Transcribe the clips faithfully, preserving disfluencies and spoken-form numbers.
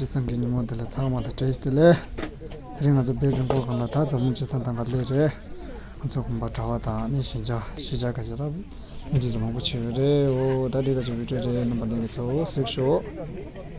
སང་གི་ཉིན་མོ་དེ་ལ་ཚང་མ་ལ་བཀྲ་ཤིས་བདེ་ལེགས། དེ་རིང་ང་ཚོ་བོད་རིན་པོ་སྒང་ལ་ད་འཛམ་གླིང་སྤྱི་ཚོགས་སྟེང་ག་སླེབས་རེད། ང་ཚོ་དགོན་པ་གྲྭ་བ་དང་ནི་ཞེན་ཆགས་ཞེན་ཆགས་ག་ཞེ་ད་མི་འདི་ཚོ་མང་པོ་བྱེད་ཡོད་རེད། འོ་ད་འདི་ག་ཚོད་བི་ཌིའོ་རེད། རྣམ་པ་ལྷན་རྒྱས་ཚོ་གཟིགས་ཤོག།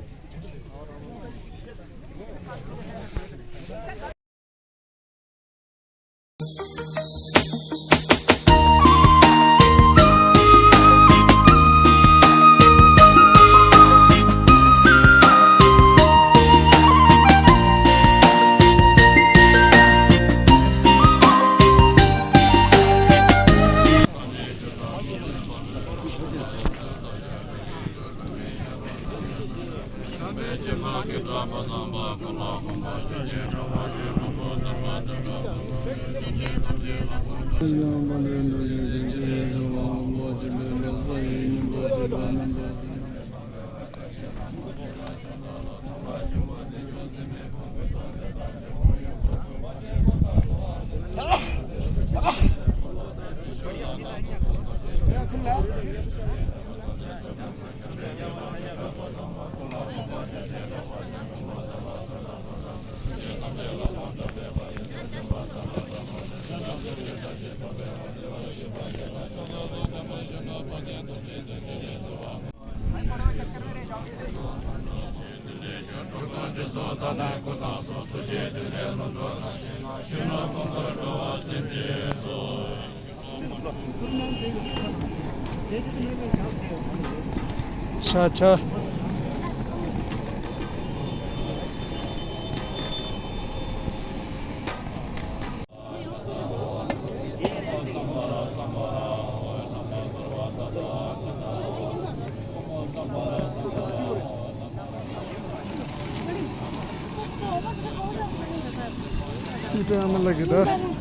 ཤ་ཆ། ཅི་ལྟར་མ་ལགས་ཀྱི་ད།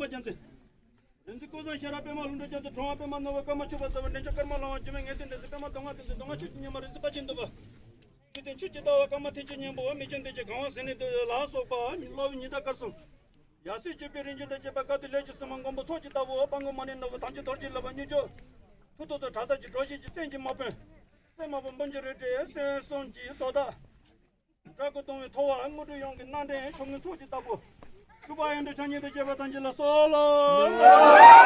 པ་རྒྱལ་མཚན། རིག་འཛིན་ཀུན་བཟང་ཤེས་རབ་པདྨ་ཀླུ་སྒྲུབ་རྒྱལ་མཚན། གྲོང་པ་པདྨ་ནོར་བུ་ཀརྨ་ཆོས་པ་ཟེར་བ། འདྲེན་མཆོག་ཀརྨ་ལྷ་དབང་འཇིགས་མེད་ངེས་དོན་ལྡན་འཛིན། པདྨ་མདོ་སྔགས་བསྟན་འཛིན་མདོ་སྔགས་ཆོས་ཀྱི་ཉི་མ། རིག་འཛིན་དཔལ་ཆེན་འདུས་པ། ཆོས་ལྡན་ཆོས་ཀྱི་ཟླ་བ་ཀརྨ་ཐེག་མཆོག་སྙིང་པོ། མི་ཆེན་སྡེ་བཞི་གང་བ་ཟིལ་གནོན་ལ་སོགས་པ། བསླབ་པའི་ཉི་ཟླ་སྐར་གསུམ། ཡབ་སྲས་སྤྱོད་པའི་རིག་འཛིན་དང་བཅས་པ། བཀའ་གདམས་ལས་ཀྱི་སྲུང་མ་མགོན་པོ་ཚོགས་ཀྱི་བདག་པོ། དཔལ་མགོན་མ་ཎི་ནོར་བུ་དམ་ཆོས་རྡོ་རྗེ་ལག་པ་གཉིས་ཀྱང་། ཐུགས་ཐོག་ཏུ་གྲྭ་ས་ཀྱི་གྲོ་བཞིན་གྱི་བཙན་གྱི་དམག་དཔོན། བཙན་དམག་དཔོན་སྤུན་མཆེད་རིགས་གྲས་སྲས་གསུམ་གྱི་སྲོག་བདག་དགྲ་བོ་གདུང་བའི་ཐོ་བ། དངོས་གྲུབ་ཡོངས་ཀྱི་སྣ་འདྲེན་མཆོག་དངོས་ཚོགས་ཀྱི་བདག་པོ། སྤྲུལ་པ་ཡོན་ཏན་ཕྱག་རྒྱ་དང་བཅས་པ་ཐམས་ཅད་ལ་གསོལ་ལོ།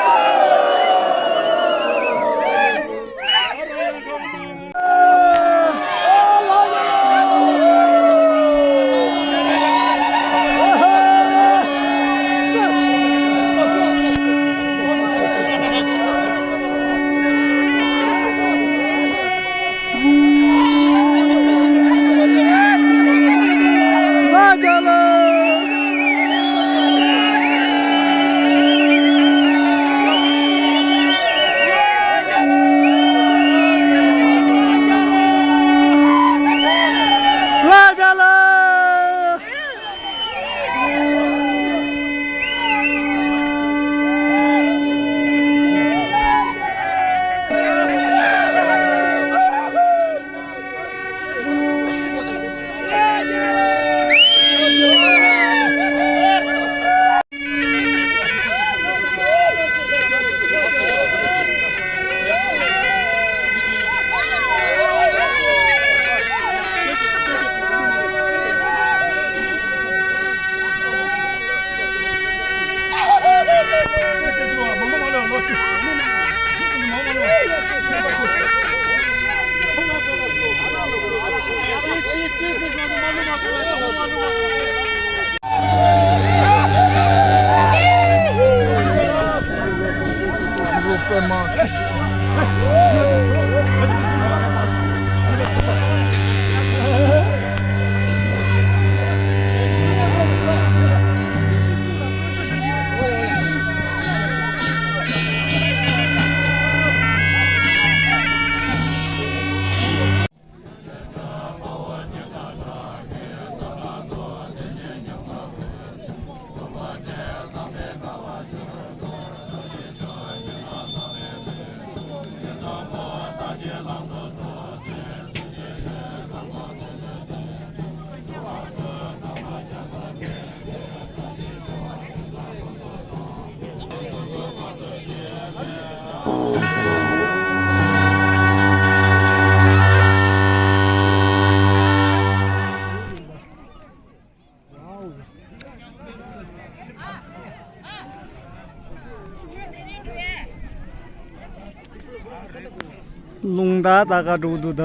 རླུང་རྟ་ད་ག་འགྲོ་གི་འདུག་ད།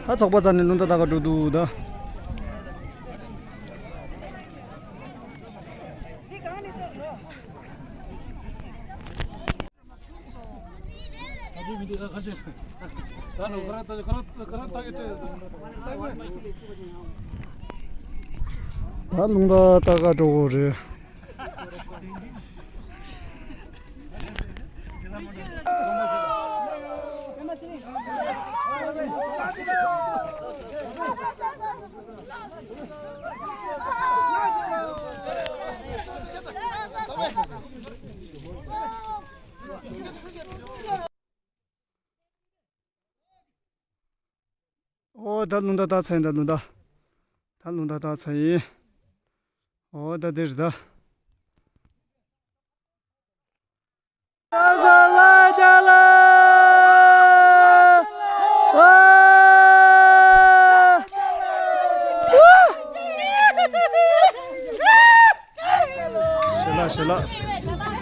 ད་ཚོགས་པ་རྩ་ནས་རླུང་རྟ་ད་ག་འགྲོ་འདུག་ད། ད་རླུང་རྟ་ད་ག་འགྲོ་གི་རེད། ཨོ་ད་རླུང་རྟ་ད་ཚར་ཡིན། ད་རླུང་རྟ། ད་རླུང་རྟ་ད་ཚར་ཡིན། ཨོ་ད་འདིར་ད། ཤེས་ལ་ཤེས་ལ།